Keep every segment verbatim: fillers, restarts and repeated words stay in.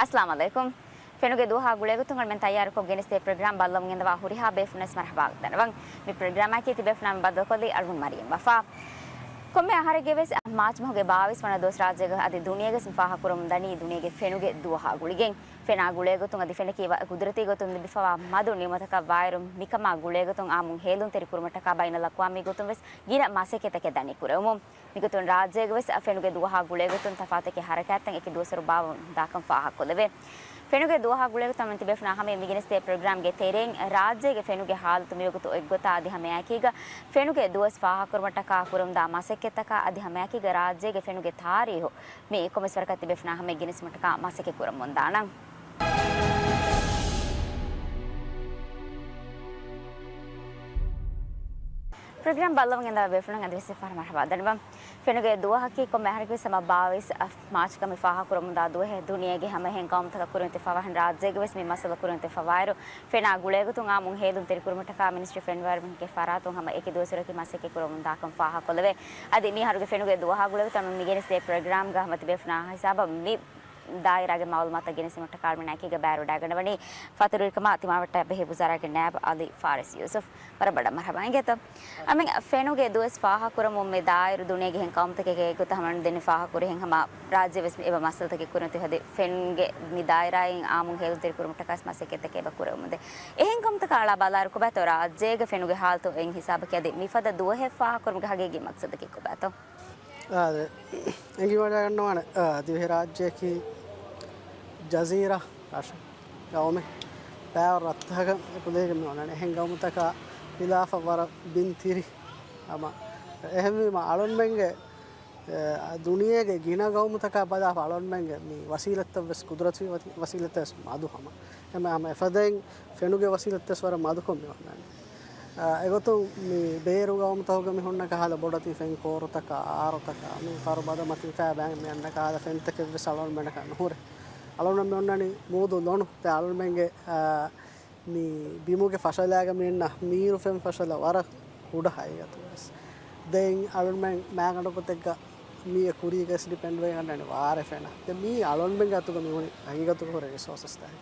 އައްސަލާމު ޢަލައިކުމް. ފެނުގެ ދުވަހާ ގުޅޭގޮތުން އަޅުމެން ތައްޔާރުކޮށް ގެނެސްދޭ ޕްރޮގްރާމް ބައްލަވަމުން ގެންދަވާ ހުރިހާ ބޭފުޅުންވެސް މަރުޙަބާ ދަންނަވަން. މި ޕްރޮގްރާމާއެކީ ތިބޭފުޅުން ބައްދަލުކޮށްލީ އަޅުގަނޑު މަރިޔަމް ވަފާ. ކޮންމެ އަހަރެއްގެވެސް މާޗް މަހުގެ ބާވީސް ވަނަ ދުވަސް ރާއްޖޭގަ އަދި ދުނިޔޭގެ ވެސް މި ފާހަގަކުރަމުން ދަނީ ދުނިޔޭގެ ފެނުގެ ދުވަހާ ގުޅިގެން. ފެނާ ގުޅޭގޮތުން އަދި ފެނަކީ ވަ-، ގުދުރަތީ ގޮތުން ލިބިފަވާ މަދު ނިޢުމަތަކަށް ވާއިރު، މިކަމާ ގުޅޭގޮތުން އާއްމުން ހޭލުންތެރިކުރުމަށްޓަކާ ބައިނަލްއަޤްވާމީ ގޮތުން ވެސް ގިނަ މަސައްކަތްތަކެއް ދަނީ ކުރެވުމުން. މިގޮތުން ރާއްޖޭގަ ވެސް ފެނުގެ ދުވަހާ ގުޅޭގޮތުން ތަފާތު އެކި ހަރަކާތްތައް އެކި ދުވަސްވަރު ބާއްވަމުން ދާކަން ފާހަގަކޮށްލެވޭ. ފެނުގެ ދުވަހާ ގުޅޭގޮތުން ތިބޭފުޅުންނާ ހަމަޔަށް މިގެނެސްދޭ ޕްރޮގްރާމްގެ ތެރެއިން ރާއްޖޭގެ ފެނުގެ ހާލަތު މިވަގުތު އޮތްގޮތާ އަދި ހަމައެކީގަ ފެނުގެ ދުވަސް ފާހަގަކުރުމަށްޓަކާ ކުރަމުންދާ މަސައްކަތްތަކާ އަދި ހަމައެކީގަ ރާއްޖޭގެ ފެނުގެ ތާރީހު މި ކޮންމެސް ވަރަކަށް ތިބޭފުޅުންނާ ހަމަޔަށް ގެނެސްދިނުމަށްޓަކާ މަސައްކަތް ކުރަމުންދާނަން. ޕްރޮގްރާމް ބައްލަވަން ގެންދަވާ ބޭފުޅުން އަދިވެސް އެއްފަހަރު މަރުޙަބާ ދަންނަވަން. ފެނުގެ ދުވަހަކީ ކޮންމެ އަހަރެއްގެވެސް ހަމަ ބާވީސް މާޗްގަ މި ފާހަގަކުރަމުންދާ ދުވަހެއް. ދުނިޔޭގެ ހަމައެހެން ގައުމުތަކަށް ކުރިމަތިވެފަވާ އަހަން ރާއްޖޭގެވެސް މި މައްސަލަ ކުރިމަތިވެފަވާއިރު، ފެނާ ގުޅޭގޮތުން އާއްމުން ހޭލުންތެރިކުރުމަށްޓަކާ މިނިސްޓްރީ އޮފް އެންވަޔަރަންމަންޓްގެ ފަރާތުން ހަމަ އެކި ދުވަސްވަރަކީ މަސައްކަތް ކުރަމުން ދާކަން ފާހަގަކޮށްލެވޭ. އަދި މިއަހަރުގެ ފެނުގެ ދުވަހާ ގުޅޭގޮތުން މި ގެނެސްދޭ ޕްރޮގްރާމްގަ ހަމަ ތިބޭފުޅުންނާ ހިސާބަށް މި ދާއިރާގެ މައުލޫމާތުތައް ގެނެސްދިނުމަށްޓަކާ އަޅުމެންނާ އެކީގަ ބައިވެރިވެވަޑައިގަންނަވަނީ ފަތުރުވެރިކަމާ ތިމާވެއްޓާ ބެހޭ ވުޒާރާގެ ނައިބު އަލީ ފާރިސް ޔޫސުފް. ވަރަށް ބޮޑަށް މަރުޙަބާ. އިނގޭތޯ. އަމި ފެނުގެ ދުވަސް ފާހަގަކުރަމުން މި ދާއިރު ދުނިޔޭގެ އެހެން ގައުމުތަކެއްގެ ގޮތަށް ހަމަ ދެން ފާހަގަކުރިހެން ހަމަ ރާއްޖެ ވެސް އެބަ މައްސަލަތަކެއް ކުރިމަތިވެ އަދި ފެންގެ މި ދާއިރާއިން އާއްމުން ހޭލުންތެރިކުރުމަށްޓަކާ ވެސް މަސައްކަތްތަކެއް އެބަ ކުރެވެމުންދޭ. އެހެން ކަމުތަކާ އަޅާ ބަލާއިރު ކޮބާތޯ ރާއްޖޭގެ ފެނުގެ ހާލަތު އެއް ހިސާބަކީ އަދި މިފަދަ ދުވަހެއް ފާހަގަކުރުމުގެ ހަގީގީ މަގްސަދަކީ ކޮބާތޯ؟ އާދެ، އެނގިވަޑައިގަންނަވާނެ، އާ، ދިވެހިރާއްޖެއަކީ ޖަޒީރާ ރަށެއް، ގައުމެއް. ބައިވަރު ރަށްތަކަކަށް އެކުލެވިގެން މި އޮންނާނެ. އެހެން ގައުމުތަކާ ހިލާފަށް ވަރަށް ބިން ތިރި. ހަމަ އެހެންވީމަ އަޅުންމެންގެ، އެ، ދުނިޔޭގެ ގިނަ ގައުމުތަކާ ބަލާފަ އަޅުންމެންގެ މި ވަސީލަތްތައް ވެސް ގުދުރަތީ ވަތި-، ވަސީލަތްތައް ވެސް މަދު ހަމަ. ހަމަ އެފަދައިން ފެނުގެ ވަސީލަތްތައް ވެސް ވަރަށް މަދުކޮށް މި އޮންނާނެ. އާ، އެގޮތުން މި ބޭރު ގައުމުތަކުގަ މި ހުންނަ ކަހަލަ ބޮޑަތި ފެން ކޯރުތަކާ، އާރުތަކާ، މި ފަރުބަދަ މަތިން ފައިބައިން މި އަންނަ ކަހަލަ ފެންތަކެއް ވެސް އަޅުންމެނަކަށް ނުހުރޭ. އަޅުން މި އޮންނަނީ މޫދު ލޮނު. ދެ އަޅުންމެންގެ، އާ، މި ބިމުގެ ފަށަލާގަ މި އިންނަ މީރު ފެން ފަށަލަ ވަރަށް ކުޑަ ހަގީގަތުގަ ވެސް. ދެން އަޅުންމެން މާގަނޑު ގޮތެއްގަ މީގެ ކުރީގަ ވެސް ޑިޕެންޑް ވެގެން އަންނަނީ ވާރޭ ފެނަށް. ދެ މީ އަޅުންމެންގެ އަތުގަ މި ހުރި ހަގީގަތުގަ ހުރި ރިސޯސަސްތައް.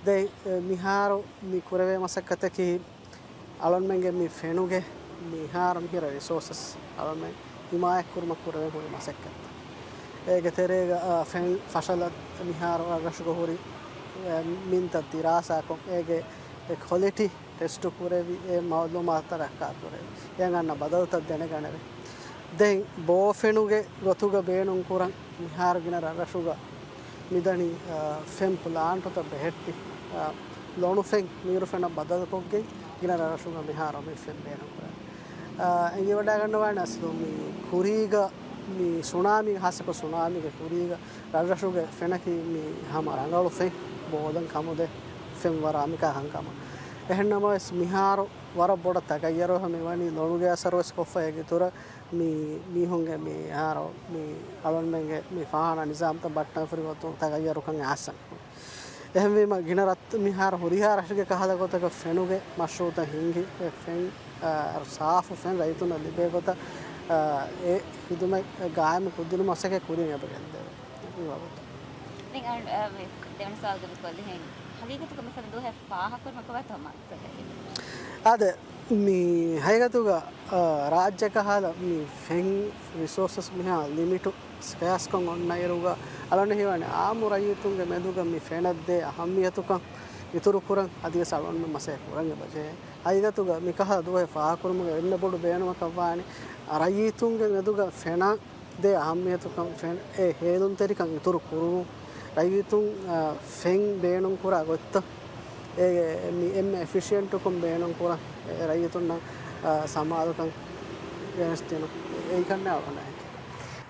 ދެން، އެ، މިހާރު މި ކުރެވޭ މަސައްކަތަކީ، އަޅުންމެންގެ މި ފެނުގެ މިހާރު މިހިރަ ރިސޯސަސް އަޅުންމެން ހިމާޔަތްކުރުމަށް ކުރެވެން ހުރި މަސައްކަތްތައް. އޭގެ ތެރޭގަ، އާ، ފެން ފަށަލަ މިހާރު ރަށްރަށުގަ ހުރި، އެ، މިންތައް ދިރާސާކޮށް، އޭގެ އެ ކޮލިޓީ ޓެސްޓު ކުރެވި، އެ މައުލޫމާތުތައް ރައްކާތެރިވެ، އެ އަންނަ ބަދަލުތައް ދެނެގަނެވި. ދެން ބޯފެނުގެ ގޮތުގަ ބޭނުންކުރަން މިހާރު ގިނަ ރަށްރަށުގަ މިދަނީ، އާ، ފެން ޕްލާންޓުތައް ބެހެއްޓި، އާ، ލޮނު ފެން މީރު ފެނަށް ބަދަލުކޮށްގެން ގިނަ ރަށްރަށުގަ މިހާރު މި ފެން ބޭނުންކުރަން. އާ، އެނގިވަޑައިގަންނަވާނެ އަސްލު މި ކުރީގަ މި ސުނާމީގެ، ހާއްސަކޮށް ސުނާމީގެ ކުރީގަ ރަށްރަށުގެ ފެނަކީ މި ހަމަ ރަނގަޅު ފެން، ބޯލަން ކަމުދޭ ފެން ވަރަށް އަނބިކާ ކަންކަމަށް. އެހެންނަމަވެސް މިހާރު ވަރަށް ބޮޑަށް ތަޣައްޔަރު މިވަނީ ލޮނުގެ އަސަރު ވެސް ކޮށްފަ އޭގެ އިތުރަށް މި މީހުންގެ މިހާރު މި އަޅުންމެންގެ މި ފާހާނާ ނިޒާމްތައް ބައްޓަންފުރި ގޮތުން ތަޣައްޔަރުކަން އައިސްފަ. އެހެންވީމަ ގިނަ ރަށް މިހާރު ހުރިހާ ރަށެއްގެ ކަހަލަ ގޮތަކަށް ފެނުގެ މަޝްރޫޢުތައް ހިންގި، އެ ފެން، އާ، ސާފު ފެން ރައްޔިތުންނަށް ލިބޭ ގޮތަށް، އާ، އެ ޚިދުމަތް ގާއިމު ކޮށްދިނުމަށް މަސައްކަތް ކުރިން އެބަ ގެންދެވޭ. މި ވަގުތު. ދެން އަޅު، އަ، މި ދެވަނަ ސުވާލުގަ މި ކޮށްލިހެން ހަގީގަތުގަ މިފަދަ ދުވަހެއް ފާހަގަކުރުމަށް ކޮބާތޯ މަގްސަދަކީ؟ އާދެ، މި ހަގީގަތުގަ، އަ، ރާއްޖެ ކަހަލަ މި ފެން ރިސޯސަސް މިހާ ލިމިޓު ސްކޭސްކޮށް އޮންނަ އިރުގަ އަޅަން ހީވަނީ އާއްމު ރައްޔިތުންގެ މެދުގަ މި ފެނަށްދޭ އަހައްމިޔަތުކަން އިތުރުކުރަން އަދިވެސް އަޅުން މަސައްކަތް ކުރަން އެބަޖެހޭ. ހަގީގަތުގަ މިކަހަލަ ދުވަހެއް ފާހަގަކުރުމުގެ އެންމެ ބޮޑު ބޭނުމަކަށްވާނީ ރައްޔިތުންގެ މެދުގަ ފެނަށް ދޭ އަހައްމިޔަތުކަން ފެން އެ ހޭލުންތެރިކަން އިތުރު ކުރުން، ރައްޔިތުން، އަ، ފެން ބޭނުންކުރާ ގޮތްތައް އެ މި އެންމެ އެފިޝިއެންޓުކޮށް ބޭނުންކުރަން އެ ރައްޔިތުންނަށް، އަ، ސަމާލުކަން ގެނެސްދިނުން އެއީކަންނޭ އަޅުގަނޑަށް ހެކި.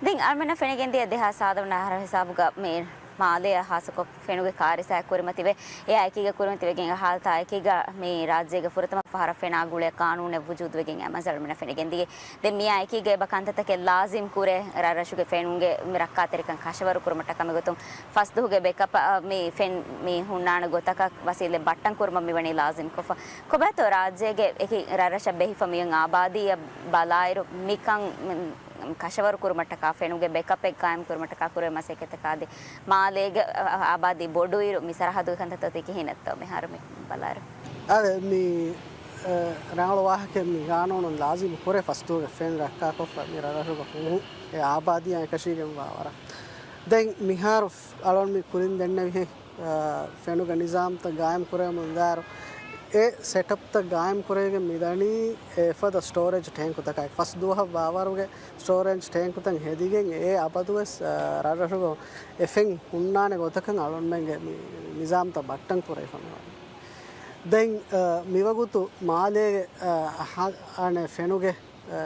ދެން އަޅުމެންނަށް ފެނިގެންދިޔަ ދެހާސް ސާދަ ވަނަ އަހަރު ހިސާބުގަ މި މާލެއަށް ހާއްސަކޮށް ފެނުގެ ކާރިސާއެއް ކުރިމަތިވެ، އެއާ އެކީގަ ކުރިމަތިވެގެން ހާލަތާ އެކީގަ މި ރާއްޖޭގެ ފުރަތަމަ ފަހަރަށް ފެނާ ގުޅޭ ޤާނޫނެއް ވުޖޫދުވެގެން އައި މައްސަލަ އަޅުމެންނަށް ފެނިގެންދިޔަ. ދެން މިއާ އެކީގަ އެބަ ކަންތައްތަކެއް ލާޒިމް ކުރޭ، ރަށްރަށުގެ ފެނުންގެ މި ރައްކާތެރިކަން ކަށަވަރު ކުރުމަށްޓަކާ މިގޮތުން ފަސްދުހުގެ ބެކަޕަށް މި ފެން މި ހުންނާނެ ގޮތަކަށް ވަސީލަތް ބައްޓަން ކުރުމަށް މިވަނީ ލާޒިމްކޮށްފަ. ކޮބާތޯ ރާއްޖޭގެ އެކި ރަށްރަށަށް ބެހިފަ މިއޮތް އާބާދީއަށް ބަލާއިރު މިކަން ކަށަވަރު ކުރުމަށްޓަކާ، ފެނުގެ ބެކަޕެއް ގާއިމް ކުރުމަށްޓަކާ ކުރެވޭ މަސައްކަތަކާ އަދި މާލޭގެ އާ، އާބާދީ ބޮޑުއިރު މި ސަރަހައްދުގެ ކަންތައްތައް ތި ކިހިނެއްތޯ މިހާރު މި ބަލާއިރު؟ އާދެ، މި، އަ، ރަނގަޅު ވާހަކައެއް. މި ގާނޫނުން ލާޒިމު ކުރޭ ފަސްދުވަހުގެ ފެން ރައްކާކޮށްފަ މި ރަށްރަށުގަ ހުޅު އެ އާބާދީއާ އެކަށީގެންވާ ވަރަށް. ދެން މިހާރު އަޅުން މި ކުރިން ދެންނެވިހެން، އަ، ފެނުގެ ނިޒާމްތައް ގާއިމް ކުރެވެމުން ދާއިރު އެ ސެޓަޕްތައް ގާއިމް ކުރެވިގެން މިދަނީ އެފަދަ ސްޓޯރޭޖް ޓޭންކުތަކާއި. ފަސް ދުވަހަށް ވާވަރުގެ ސްޓޯރޭޖް ޓޭންކުތައް ހެދިގެން އެ އަބަދުވެސް، އަ، ރަށްރަށުގަ އެ ފެން ހުންނާނެ ގޮތަކަށް އަޅުންމެންގެ މި ނިޒާމްތައް ބައްޓަން ކުރެވިފަ މިވަނީ. ދެން، އަ، މިވަގުތު މާލޭގެ، އަ، ހަ-، އަނެއް ފެނުގެ އަ،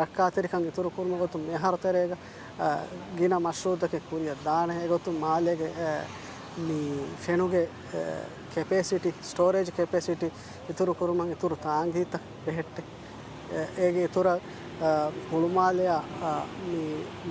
ރައްކާތެރިކަން އިތުރު ކުރުމުގެ ގޮތުން މިހާރު ތެރޭގަ، އަ، ގިނަ މަޝްރޫއުތަކެއް ކުރިއަށް ދާނެ. އެގޮތުން މާލޭގެ، އަ، މި ފެނުގެ، އަ، ކެޕޭސިޓީ، ސްޓޯރޭޖް ކެޕޭސިޓީ އިތުރު ކުރުމަށް އިތުރު ތާނގީތައް ބެހެއްޓޭ. އަ، އޭގެ އިތުރަށް، އަ، ހުޅުމާލެއާ، އަ، މި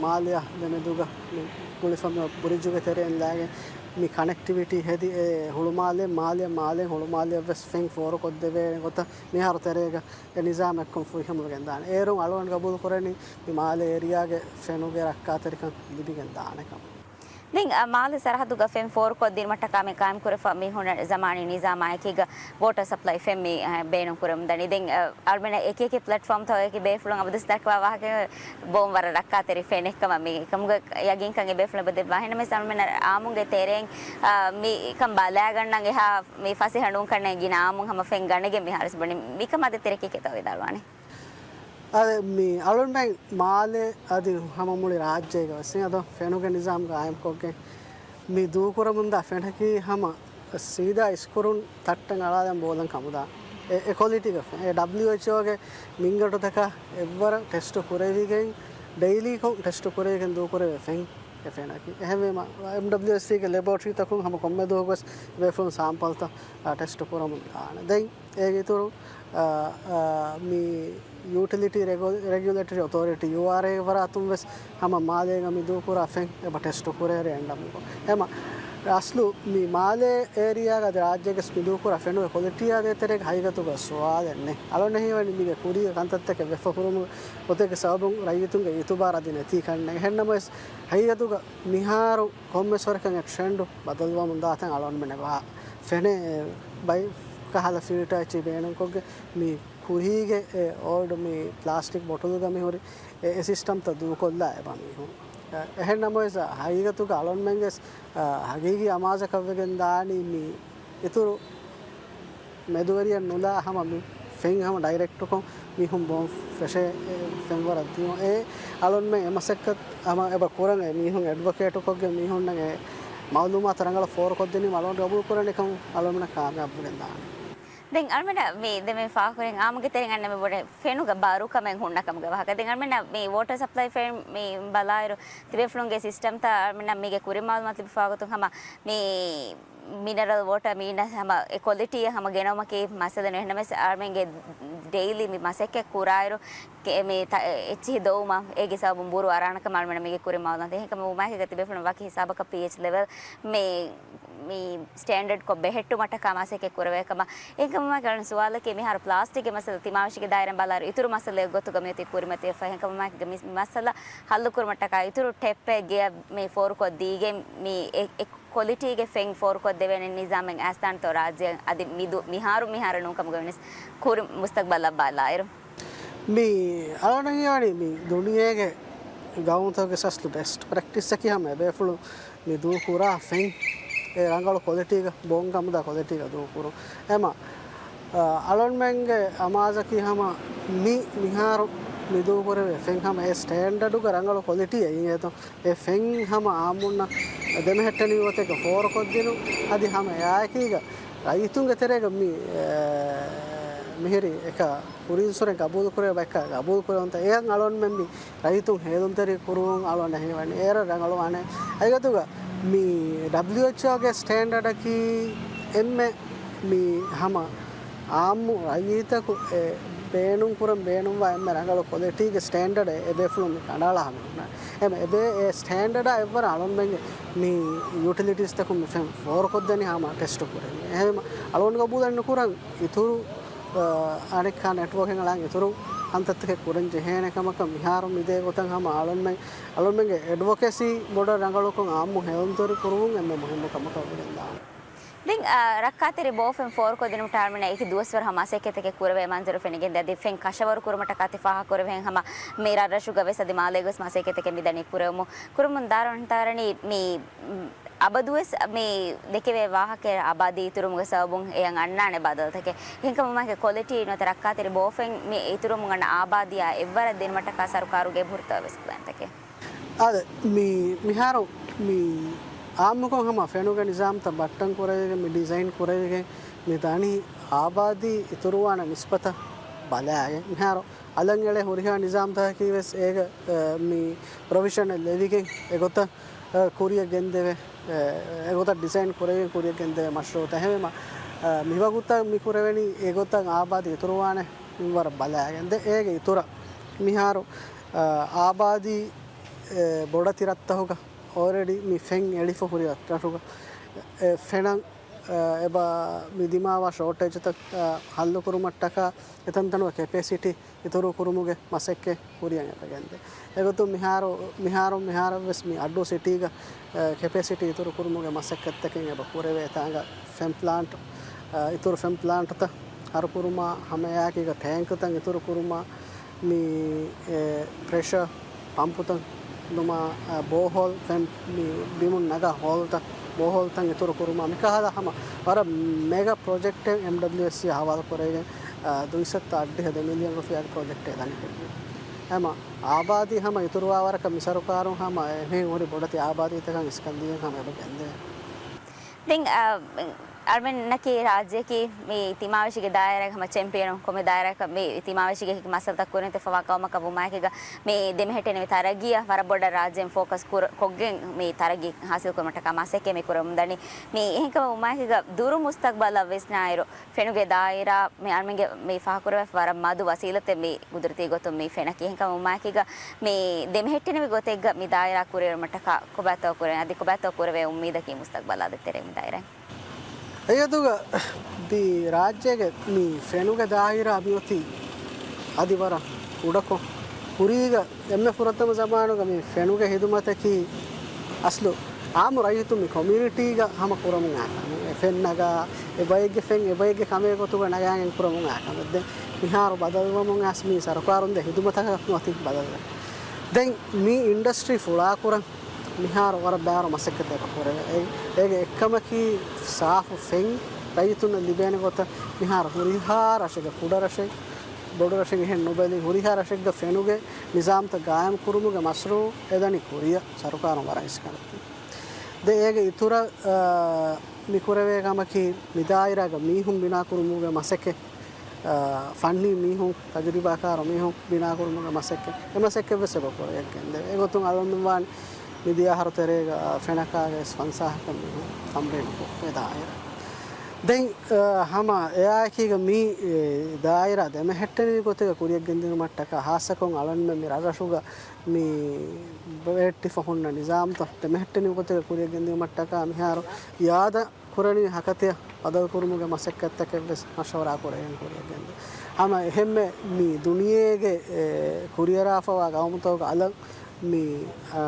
މާލެއާ ދެމެދުގަ މި ގުޅިފަ މި ބުރިޖުގެ ތެރެއިން ލާގެން މި ކަނެކްޓިވިޓީ ހެދި، އެ ހުޅުމާލެ، މާލެ، މާލެ ހުޅުމާލެއަށް ވެސް ފެން ފޯރުކޮށްދެވޭނެ ގޮތަށް މިހާރު ތެރޭގަ އެ ނިޒާމެއްކޮށް ފުރިހަމަވެގެން ދާނެ. އޭރުން އަޅުގަނޑު ގަބޫލު ކުރަނީ މި މާލެ އޭރިއާގެ ފެނުގެ ރައްކާތެރިކަން ލިބިގެން ދާނެ ކަމަށް. ދެން، އަ، މާލެ ސަރަހައްދުގަ ފެން ފޯރުކޮށްދިނުމަށްޓަކާ މި ޤާއިމް ކުރެފަ މި ހުންނަ ޒަމާނީ ނިޒާމާ އެކީގަ ވޯޓަރ ސަޕްލައި ފެން މި، އަ، ބޭނުން ކުރަމުން ދަނީ. ދެން، އަ، އަޅުމެން އެކި އެކި ޕްލެޓްފޯމްތަކުގައި ބޭފުޅުން އަބަދުވެސް ދައްކަވާ ވާހަކަ ބޮން ވަރަށް ރައްކާތެރި ފެނެއްކަމަށް މި ކަމުގެ ޔަގީންކަން އެބޭފުޅުން އެބަ ދެއްވާ. އެހެންނަމަވެސް އަޅުމެން އާއްމުގެ ތެރެއިން، އަ، މި ކަން ބަލާގަންނަން އެހާ މި ފަސޭހަ ނޫން ކަންނޭނގެ ގިނަ އާއްމުން ހަމަ ފެން ގަނެގެން މިހާރު ވެސް ބުނި. މިކަމާ ދޭތެރޭ ކީކޭތޯ ވިދާޅުވާނީ؟ އަދި މި އަޅުންމެން މާލެ އަދި ހަމަ މުޅި ރާއްޖޭގަ ވެސް އަދި ފެނުގެ ނިޒާމް ގާއިމްކޮށްގެން މި ދޫކުރަމުންދާ ފެނަކީ ހަމަ ސީދާ އިސްކުރުން ތައްޓަށް އަޅާލަން ބޯލަން ކަމުދާ އެ، އެ ކޮލިޓީގެ ފެން. އެ ޑަބްލިއުއެޗްއޯގެ މިންގަނޑުތަކާ އެއްވަރަށް ޓެސްޓު ކުރެވިގެން، ޑެއިލީކޮށް ޓެސްޓު ކުރެވިގެން ދޫކުރެވޭ ފެން އެ ފެނަކީ. އެހެންވީމަ، އެމްޑަބްލިއުއެސްސީގެ ލެބޯޓްރީތަކުން ހަމަ ކޮންމެ ދުވަހަކުވެސް ބޭފުޅުން ސާމްޕަލްތައް، އާ، ޓެސްޓު ކުރަމުން ދާނެ. ދެން އޭގެ އިތުރު، އާ، އާ، މި ޔޫޓިލިޓީ ރެގު-، ރެގިއުލޭޓަރީ އޮތޯރިޓީ، ޔޫއާރްއޭ، ވަރަށް އަތުން ވެސް ހަމަ މާލޭގަ މި ދޫކުރާ ފެން އެބަ ޓެސްޓު ކުރޭ ރޭންޑަމްކޮށް. އެމަ އަސްލު މި މާލޭ އޭރިއާގަ އަދި ރާއްޖޭގަސް މި ދޫކުރާ ފެނުގެ ކޮލިޓީއާ ދޭތެރޭގަ ހަގީގަތުގަ ސުވާލެއް ނެތް. އަޅުގަނޑަށް ހީވަނީ މީގެ ކުރީގެ ކަންތައްތަކެއް ވެފަ ހުރުމުގެ ގޮތެއްގެ ސަބަބުން ރައްޔިތުންގެ އިތުބާރު އަދި ނެތީ ކަންނޭނގެ. އެހެންނަމަވެސް ހަގީގަތުގަ މިހާރު ކޮންމެސް ވަރަކަށް އެ ޓްރެންޑު ބަދަލުވަމުން ދާތަން އަޅުގަނޑުމެންނަށް ވާ ފެނޭ. ބައި ކަހަލަ ފިލްޓާ އެއްޗެއް ބޭނުންކޮށްގެން މި ކުރީގެ އެ އޯލްޑް މި ޕްލާސްޓިކް ބޮޓުލްގަ މިހުރި އެ، އެ ސިސްޓަމްތައް ދޫކޮށްލާ އެބަ މީހުން. އެ، އެހެން ނަމަވެސް ހަގީގަތުގަ އަޅުންމެންގެސް، އަ، ހަގީގީ އަމާޒަކަށްވެގެން ދާނީ މި އިތުރު މެދުވެރިއެއް ނުލާ ހަމަ މި ފެން ހަމަ ޑައިރެކްޓުކޮށް މީހުން ބޯން ފެށޭ، އެ، ފެންވަރަށް ދިޔުން. އެ އަޅުންމެން އެ މަސައްކަތް ހަމަ އެބަ ކުރަން އެ މީހުން އެޑްވޮކޭޓުކޮށްގެން މީހުންނަށް އެ މައުލޫމާތު ރަނގަޅަށް ފޯރުކޮށްދިނީމަ އަޅުގަނޑު ގަބޫލުކުރަނީ ކަމަށް އަޅުންމެންނަށް ކާމިޔާބުވެގެން ދާނެ. ދެން އަޅުމެންނަށް މި ދެމެ ފާހަގަކުރިން އާއްމުގެ ތެރެއިން އަންނަ މި ބުނެ ފެނުގަ ބާރުކަމެއް ހުންނަ ކަމުގެ ވާހަކަ. ދެން އަޅުމެންނަށް މި ވޯޓަރ ސަޕްލައި ފެން މި ބަލާއިރު ތިބޭފުޅުންގެ ސިސްޓަމްތައް އަޅުމެންނަށް މީގެ ކުރިން މައުލޫމާތު ލިބިފާ ގޮތުން ހަމަ މި މިނަރަލް ވޯޓަ މީނަ ހަމަ އެ ކޮލިޓީއަށް ހަމަ ގެނައުމަކީ މައްސަލަ ނުވެ. އެހެންނަމަވެސް އަޅުމެންގެ ޑެއިލީ މި މަސައްކަތް ކުރާއިރު ކެ-، މި ތަ-، އެ-، އެއްޗިހި ދޮވުމަށް އޭގެ ސަބަބުން ބުރު އަރާނަކަމަށް އަޅުމެންނަށް މީގެ ކުރިން މައުލޫމާތު. އެހެންކަމުން މާކެގަ ތިބޭފުޅުން ވަކި ހިސާބަކަށް ޕީއެޗް ލެވެލް މި މި ސްޓޭންޑަޑްކޮށް ބެހެއްޓުމަށްޓަކާ މަސައްކަތް ކުރެވޭ ކަމަށް. އެހެންކަމުން އަޅުގަނޑު ސުވާލަކީ މިހާރު ޕްލާސްޓިކްގެ މައްސަލަ ތިމާވެށިގެ ދާއިރާއިން ބަލާއިރު އިތުރު މައްސަލައެއް ގޮތުގަ މިއޮތީ ކުރިމަތިވެފަ. އެހެންކަމުން މާކެގަ މި މައްސަލަ ހައްލުކުރުމަށްޓަކާ އިތުރު ޓެޕެއް ގެއަށް މި ފޯރުކޮށްދީގެން މި އެ، އެ ކޮލިޓީގެ ފެން ފޯރުކޮށްދެވޭނެ ނިޒާމެއް އައިސްދާނެތޯ ރާއްޖެއަށް އަދި މިދު-، މިހާރު މިހާރު ނޫންކަމުގަ ވެސް ކުރި މުސްތަގްބަލަށް ބަލާއިރު. މި އަޅުގަނޑަށް ހީވަނީ މި ދުނިޔޭގެ ގައުމުތަކުގެ އަސްލު ބެސްޓް ޕްރެކްޓިސްއަކީ ހަމަ އެބޭފުޅުން މި ދޫކުރާ ފެން އެ ރަނގަޅު ކޮލިޓީގަ، ބޯން ކަމުދާ ކޮލިޓީގަ ދޫކުރުން. އެމަ، އަ، އަޅުންމެންގެ އަމާޒަކީ ހަމަ މި މިހާރު މި ދޫކުރެވޭ ފެން ހަމަ އެ ސްޓޭންޑަޑުގަ ރަނގަޅު ކޮލިޓީއެއް އިނގޭތޯ. އެ ފެން ހަމަ އާއްމުންނަށް ދެމެހެއްޓެނިވި ގޮތެއްގަ ފޯރުކޮށްދިނުން. އަދި ހަމަ އެއާއެކީގަ ރައްޔިތުންގެ ތެރޭގަ މި، އެ، މިހިރީ އެކަ ކުރިންސުރެން ގަބޫލުކުރޭ ބައެއްކަ ގަބޫލުކުރެވުންތަ އެއަށް އަޅުންމެން މި ރައްޔިތުން ހޭލުންތެރި ކުރުވުން އަޅުގަނޑަށް ހީވަނީ އޭރަށް ރަނގަޅުވާނެ. ހަގީގަތުގަ މި ޑަބްލިއުއެޗްއޯގެ ސްޓޭންޑަޑަކީ އެންމެ މި ހަމަ އާއްމު ރައްޔިތަކު އެ ބޭނުންކުރަން ބޭނުންވާ އެންމެ ރަނގަޅު ކޮލިޓީގެ ސްޓޭންޑަޑެއް އެބޭފުޅުން މި ކަނޑައަޅާ ހަމަ ހުންނާނެ. އެމަ އެބޭ އެ ސްޓޭންޑަޑާ އެއްވަރަށް އަޅުންމެންގެ މި ޔޫޓިލިޓީސްތަކުން މި ފެން ފޯރުކޮށްދެނީ ހަމަ ޓެސްޓު ކުރެވި. އެހެންވީމަ އަޅުގަނޑު ގަބޫލެއް ނުކުރަން އިތުރު، އަ، އަނެއްކާ ނެޓްވޯކެއް އަޅާން އިތުރު ކަންތައްތަކެއް ކުރަން ޖެހޭނެ ކަމަކަށް މިހާރު މިދޭ ގޮތަށް ހަމަ އަޅުންމެން، އަޅުންމެންގެ އެޑްވޮކެސީ ބޮޑަށް ރަނގަޅުކޮށް އާއްމު ހެޔޮންތެރި ކުރުމުން އެންމެ މުހިއްމު ކަމަކަށް ވެގެންދާނެ. ދެން، އާ، ރައްކާތެރި ބޯފެން ފޯރުކޮށްދިނުމަށްޓަކާ އަޅުމެންނަށް އެކި ދުވަސްވަރު ހަމަ މަސައްކަތްތަކެއް ކުރެވޭ މަންޒަރު ފެނިގެންދޭ. އަދި ފެން ކަށަވަރު ކުރުމަށްޓަކާ ތި ފާހަގަކުރެވޭހެން ހަމަ މި ރަށްރަށުގަ ވެސް އަދި މާލޭގަ ވެސް މަސައްކަތްތަކެއް މިދަނީ ކުރެވުމުން. ކުރުމުން ދާއިރު އަންތާރަނީ މި، މް، އަބަދުވެސް މި ދެކެވޭ ވާހަކައެއް އާބާދީ އިތުރުވުމުގެ ސަބަބުން އެއަށް އަންނާނެ ބަދަލުތަކެއް. އެހެންކަމުން މާކެ ކޮލިޓީ ނުވަތަ ރައްކާތެރި ބޯފެން މި އިތުރުވުމުން އަންނަ އާބާދީއާ އެއްވަރަށް ދިނުމަށްޓަކާ ސަރުކާރުގެ އެބަހުރިތަވާ ވެސް ޕްލޭންތަކެއް. އާދެ، މި، މިހާރު މި އާއްމުކޮށް ހަމަ ފެނުގެ ނިޒާމްތައް ބައްޓަން ކުރެވިގެން، މި ޑިޒައިން ކުރެވިގެން، މި ދަނީ އާބާދީ އިތުރުވާނެ ނިސްބަތަށް ބަލާގެން. މިހާރު އަލަށް އެޅޭ ހުރިހާ ނިޒާމްތަކަކީ ވެސް އޭގެ، އަ، މި ޕްރޮވިޝަނެއް ލެވިގެން އެގޮތަށް، އަ، ކުރިއަށް ގެންދެވޭ، އެ، އެގޮތަށް ޑިޒައިން ކުރެވިގެން ކުރިއަށް ގެންދެވޭ މަޝްރޫއުތައް. އެހެންވީމަ، އަ، މިވަގުތަށް މި ކުރެވެނީ އެގޮތަށް އާބާދީ އިތުރުވާނެ މިންވަރަށް ބަލާގެން. ދެން އޭގެ އިތުރަށް މިހާރު، އަ، އާބާދީ، އެ، ބޮޑެތި ރަށްތަކުގަ އޯލްރެޑީ މި ފެން އެޅިފަ ހުރި ރަށްރަށުގަ، އެ، ފެނަށް، އަ، އެބަ މި ދިމާވާ ޝޯޓޭޖުތައް، އަ، ހައްލުކުރުމަށްޓަކާ އެތަންތަނުގެ ކެޕޭސިޓީ އިތުރު ކުރުމުގެ މަސައްކަތް ކުރިއަށް އެބަ ގެންދޭ. އެގޮތުން މިހާރު، މިހާރު، މިހާރަށްވެސް މި އައްޑޫ ސިޓީގަ، އަ، ކެޕޭސިޓީ އިތުރު ކުރުމުގެ މަސައްކަތްތަކެއް އެބަ ކުރެވޭ. އެތާނގަ ފެން ޕްލާންޓް، އަ، އިތުރު ފެން ޕްލާންޓްތައް ހަރުކުރުމާ، ހަމައެއާއެކީގަ ޓޭންކްތައް އިތުރު ކުރުމާ، މި، އެ، ޕްރެޝަ ޕަމްޕުތައް ދުމާ، އަ، ބޯހޯލް ފެން މި ބިމުން ނަގާ ހޯލްތައް، ބޯހޯލްތައް އިތުރު ކުރުމާ، މިކަހަލަ ހަމަ ވަރަށް މެގަ ޕްރޮޖެކްޓެއް އެމްޑަބްލިއުއެސްސީ ހަވާލު ކުރެވިގެން، އަ، ދުއިސައްތަ އަށްޑިހަ ދެ މިލިއަން ރުފިޔާގެ ޕްރޮޖެކްޓެއް ދަނީ. ހަމަ އާބާދީ ހަމަ އިތުރުވާވަރަކަށް މި ސަރުކާރުން ހަމަ އެހެން ހުރި ބޮޑެތި އާބާދީތަކަށް އިސްކަން ދީގެން ހަމަ އެބަ ގެންދެވޭ. ދެން، އަ، އަޅުމެންނަކީ ރާއްޖެއަކީ މި ތިމާވެށިގެ ދާއިރާގެ ހަމަ ޗެމްޕިއަނު ކޮންމެ ދާއިރާއަކަށް މި ތިމާވެށިގެ މައްސަލަތައް ކުރިން ތި ފަވާ ގައުމަކަށް ވުމާއެކީގަ މި ދެމެހެއްޓެނިވި ތަރައްގީއަށް ވަރަށް ބޮޑަށް ރާއްޖޭން ފޯކަސް ކުރ-، ކޮށްގެން މި ތަރައްގީ ހާސިލް ކުރުމަށްޓަކާ މަސައްކަތް މި ކުރަމުން ދަނީ. މި އެހެންކަމަށް ވުމާއެކީގަ ދުރު މުސްތަގްބަލަށް ވިސްނާއިރު، ފެނުގެ ދާއިރާ މި އަޅުމެންގެ މި ފާހަގަކުރެވޭ ވަރަށް މަދު ވަސީލަތެއް މި ގުދުރަތީ ގޮތުން މި ފެނަކީ. އެހެންކަމަށް ވުމާއެކީގަ މި ދެމެހެއްޓެނިވި ގޮތެއްގަ މި ދާއިރާ ކުރިއެރުމަށްޓަކާ ކޮބާތޯ ކުރެ-، އަދި ކޮބާތޯ ކުރެވޭ އުއްމީދަކީ މުސްތަގްބަލާ ދޭތެރޭ މި ދާއިރާ. އެއަދުގަ މި ރާއްޖޭގެ މި ފެނުގެ ދާއިރާ މިއޮތީ އަދި ވަރަށް ކުޑަކޮށް، ކުރީގަ އެންމެ ފުރަތަމަ ޒަމާނުގަ މި ފެނުގެ ހިދުމަތަކީ އަސްލު އާއްމު ރައްޔިތުން މި ކޮމިއުނިޓީގަ ހަމަ ކުރަމުން އާ ކަމެއް. އެ ފެން ނަގާ، އެ ބައެއްގެ ފެން އެ ބައެއްގެ ކަމެއް ގޮތުގަ ނަގާގެން ކުރަމުން އާ ކަމެއް. ދެން މިހާރު ބަދަލުވަމުން އައިސް މި ސަރުކާރުން ދޭ ހިދުމަތަކަށް ނުވަތި ބަދަލުވެ. ދެން މި އިންޑަސްޓްރީ ފުޅާކުރަން މިހާރު ވަރަށް ބާރު މަސައްކަތެއް ކުރެވޭ. އެ-، އޭގެ އެއްކަމަކީ ސާފު ފެން ރައްޔިތުންނަށް ލިބޭނެ ގޮތަށް މިހާރު ހުރިހާ ރަށެއްގެ، ކުޑަ ރަށެއް، ބޮޑު ރަށެއް އެހެން ނުބެލި، ހުރިހާ ރަށެއްގެ ފެނުގެ ނިޒާމްތައް ގާއިމް ކުރުމުގެ މަޝްރޫއު އެދަނީ ކުރިއަށް ސަރުކާރުން ވަރަށް އިސްކަން. ދެން އޭގެ އިތުރަށް، އާ، މި ކުރެވޭ ކަމަކީ މި ދާއިރާގަ މީހުން ބިނާކުރުމުގެ މަސައްކަތް، އާ، ފަންނީ މީހުން، ތަޖުރިބާކާރު މީހުން ބިނާކުރުމުގެ މަސައްކަތް، އެ މަސައްކަތްވެސް އެބަ ކުރިއަށް ގެންދެވޭ. އެގޮތުން އަޅުގަނޑުމެން ވާން މިދިޔަ އަހަރު ތެރޭގަ ފެނަކާގަ ވެސް ފަންސާހަކަށް މީހުން ތަމްރީނު ކޮށްފައި ދާއިރާ. ދެން، އާ، ހަމަ އެއާއެކީގަ މި، އެ، ދާއިރާ ދެމެހެއްޓެނިވި ގޮތެއްގަ ކުރިއަށް ގެންދިއުމަށްޓަކާ ހާއްސަކޮށް އަޅުގަނޑުމެން މި ރަށްރަށުގަ މި ބެހެއްޓިފަ ހުންނަ ނިޒާމްތައް ދެމެހެއްޓެނިވި ގޮތެއްގަ ކުރިއަށް ގެންދިއުމަށްޓަކާ މިހާރު އިއާދަ ކުރަނިވި ހަކަތަޔަށް ބަދަލުކުރުމުގެ މަސައްކަތްތަކެއްވެސް މަޝްވަރާ ކުރެވެން ކުރިއަށް ގެންދޭ. ހަމަ އެހެންމެ މި ދުނިޔޭގެ، އެ، ކުރިއަރާފަވާ ގައުމުތަކުގެ އަލަށް މި، އާ،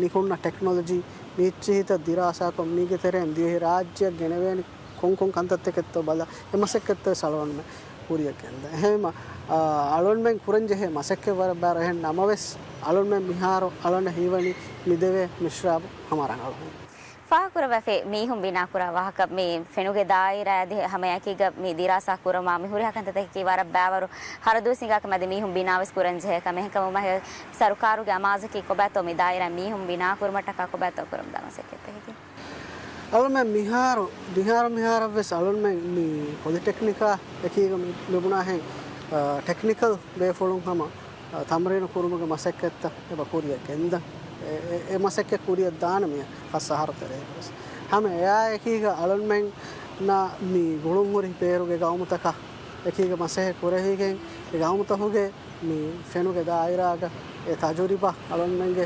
ނިކުންނަ ޓެކްނޮލޮޖީ މި އެއްޗިހިތައް ދިރާސާކޮށް މީގެ ތެރެއިން ދިވެހި ރާއްޖެއަށް ގެނެވޭނެ ކޮންކޮން ކަންތައްތަކެއްތޯ ބަލާ، އެ މަސައްކަތްތައް ސަޅުވަންމެ ކުރިއަށް ގެންދާ. އެހެންމަ، އާ، އަޅުންމެން ކުރަން ޖެހޭ މަސައްކަތް ވަރަށް ބާރު. އެހެން ނަމަވެސް، އަޅުންމެން މިހާރު އަޅަން ހީވަނީ މި ދެވޭ މިޝްރާބު ހަމަ ރަނގަޅު. ފާހަގަކުރައްވައިފި މީހުން ބިނާކުރާ ވާހަކަ، މި ފެނުގެ ދާއިރާ އަދި ހަމައެކީގަ މި ދިރާސާ ކުރުމާ، މި ހުރިހާ ކަންތައްތަކަކީ ވަރަށް ބާވަރު ހަރަދުވެސް ހިނގާ ކަމެއް އަދި މީހުން ބިނާވެސް ކުރަން ޖެހޭ ކަމެއް. އެހެންކަމުން މަހެ ސަރުކާރުގެ އަމާޒަކީ ކޮބާތޯ މި ދާއިރާ މީހުން ބިނާ ކުރުމަށްޓަކާ ކޮބާތޯ ކުރަމުންދާ މަސައްކަތްތަކަކީ؟ އަޅުމެން މިހާރު، މިހާރު މިހާރަށްވެސް އަޅުމެން މި ޕޮލިޓެކްނިކާ އެކީގަ މި، މިބުނާހެން، އަ، ޓެކްނިކަލް ބޭފުޅުން ހަމަ، އަ، ތަމްރީނު ކުރުމުގެ މަސައްކަތްތައް އެބަ ކުރިއަށް ގެންދަން. އެ، އެ، އެ މަސައްކަތް ކުރިއަށް ދާނަމި ފަސް އަހަރު ތެރޭގަވެސް. ހަމަ އެއާއެކީގަ އަޅުންމެންނަށް މި ގުޅުންހުރި ބޭރުގެ ގައުމުތަކާ އެކީގަ މަސައްކަތް ކުރެވިގެން، އެ ގައުމުތަކުގެ މި ފެނުގެ ދާއިރާގަ އެ ތަޖުރިބާ އަޅުންމެންގެ،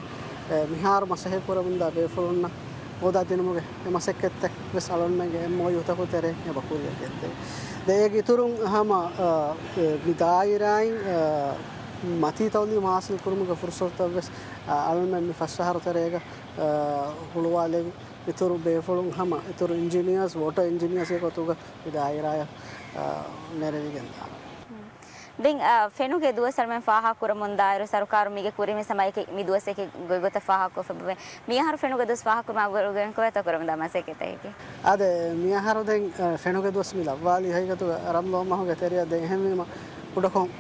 އެ، މިހާރު މަސައްކަތް ކުރަމުންދާ ބޭފުޅުންނަށް ހޯދާދިނުމުގެ އެ މަސައްކަތްތައް ވެސް އަޅުންމެންގެ އެމްއޯޔޫތަކުގެ ތެރެއިން އެބަ ކުރިއަށް ގެންދެވި. ދެ އޭގެ އިތުރުން ހަމަ، އަ، އެ، މި ދާއިރާއިން، އަ، މަތީ ތައުލީމު ހާސިލް ކުރުމުގެ ފުރުސަތުތައް ވެސް، އަ، އަޅުންމެން މި ފަސް އަހަރު ތެރޭގަ، އަ، ހުޅުވާލެވި. އިތުރު ބޭފުޅުން ހަމަ އިތުރު އިންޖިނިއާސް، ވޯޓަރ އިންޖިނިއާސްގެ ގޮތުގަ މި ދާއިރާއަށް، އަ، ނެރެވިގެން ދާނެ. ދެން، އަ، ފެނުގެ ދުވަސް އަޅުމެން ފާހަގަކުރަމުން ދާއިރު ސަރުކާރު މީގެ ކުރިން ވެސް ހަމަ އެކި މި ދުވަސް އެކި ގޮތްގޮތަށް ފާހަގަކޮށްފައި. މިއަހަރު ފެނުގެ ދުވަސް ފާހަގަކުރުމާ ގުޅުގެން ކޮބާތޯ ކުރަމުންދާ މަސައްކަތްތަކަކީ؟ އާދެ، މިއަހަރު ދެން، އަ، ފެނުގެ ދުވަސް މި ލައްވާލީ ހަގީގަތުގަ ރަމްޟާން މަހުގެ ތެރެއަށް. ދެން އެހެންވީމަ ކުޑަކޮށް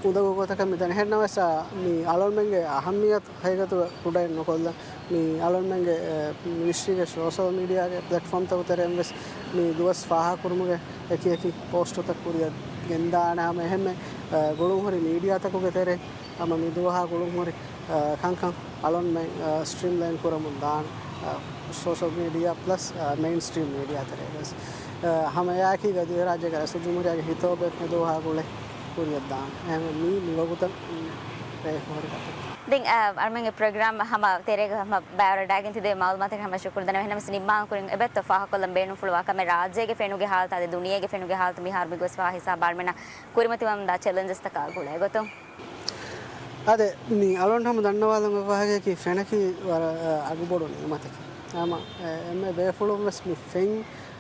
އުނދަގޫ ގޮތަކަށް މި ދަނީ. އެހެންނަމަވެސް، އާ، މި އަޅުންމެންގެ އަހައްމިއްޔަތު ހަގީގަތުގަ ކުޑައެއް ނުކޮށްލަން. މި އަޅުންމެންގެ، އެ، މިނިސްޓްރީގެ ސޯޝަލް މީޑިއާގެ ޕްލެޓްފޯމްތަކުގެ ތެރެއިން ވެސް މި ދުވަސް ފާހަގަކުރުމުގެ އެކި އެކި ޕޯސްޓުތައް ކުރިއަށް ގެންދާނެ. ހަމަ އެހެންމެ، އެ، ގުޅުންހުރި މީޑިއާތަކުގެ ތެރެއިން ހަމަ މި ދުވަހާ ގުޅުންހުރި، އަ، ކަންކަން އަޅުންމެން، އަ، ސްޓްރީމްލައިން ކުރަމުން ދާން، އަ، ސޯޝަލް މީޑިއާ ޕްލަސް، އަ، މެއިން ސްޓްރީމް މީޑިއާ ތެރޭ ވެސް. އަ، ހަމަ އެއާއެކީގަ ދިވެހިރާއްޖޭގެ ރައީސުލްޖުމްހޫރިއްޔާގެ ހިތޯބެއް މި ދުވަހާ ގުޅޭ ކުރިއަށް ދާން. އެހެންވެ މީ މިވަގުތަށް، މް، ރޭ ފޯރި ކަތެއް. ދެން، އަ، އަޅުމެންގެ ޕްރޮގްރާމް ހަމަ ތެރޭގަ ހަމަ ބައިވަރަށް ޑާގެން ތި ދެ މައުލޫމާތަކަށް ހަމަ ޝުކުރު ދަންނަވަން. އެހެންނަމަވެސް ނިންމާލުމުގެ ކުރިން އެބައޮތްތޯ ފާހަގަކޮށްލަން ބޭނުންފުޅުވާ ކަމެއް ރާއްޖޭގެ ފެނުގެ ހާލަތާ އަދި ދުނިޔޭގެ ފެނުގެ ހާލަތު މިހާރު މި ގޮސްފާ ހިސާބަށް އަޅުމެންނަށް ކުރިމަތިވަމުންދާ ޗެލެންޖަސްތަކާ ގުޅޭ ގޮތުން. އާދެ، މި އަޅުން ހަމަ ދަންނަވާލަން އޮތް ވާހަކަޔަކީ ފެނަކީ ވަރަށް، އަ، އަގުބޮޑު ނިޢުމަތަކެއް. ހަމަ، އެ، އެންމެ ބޭފުޅުން ވެސް މި ފެން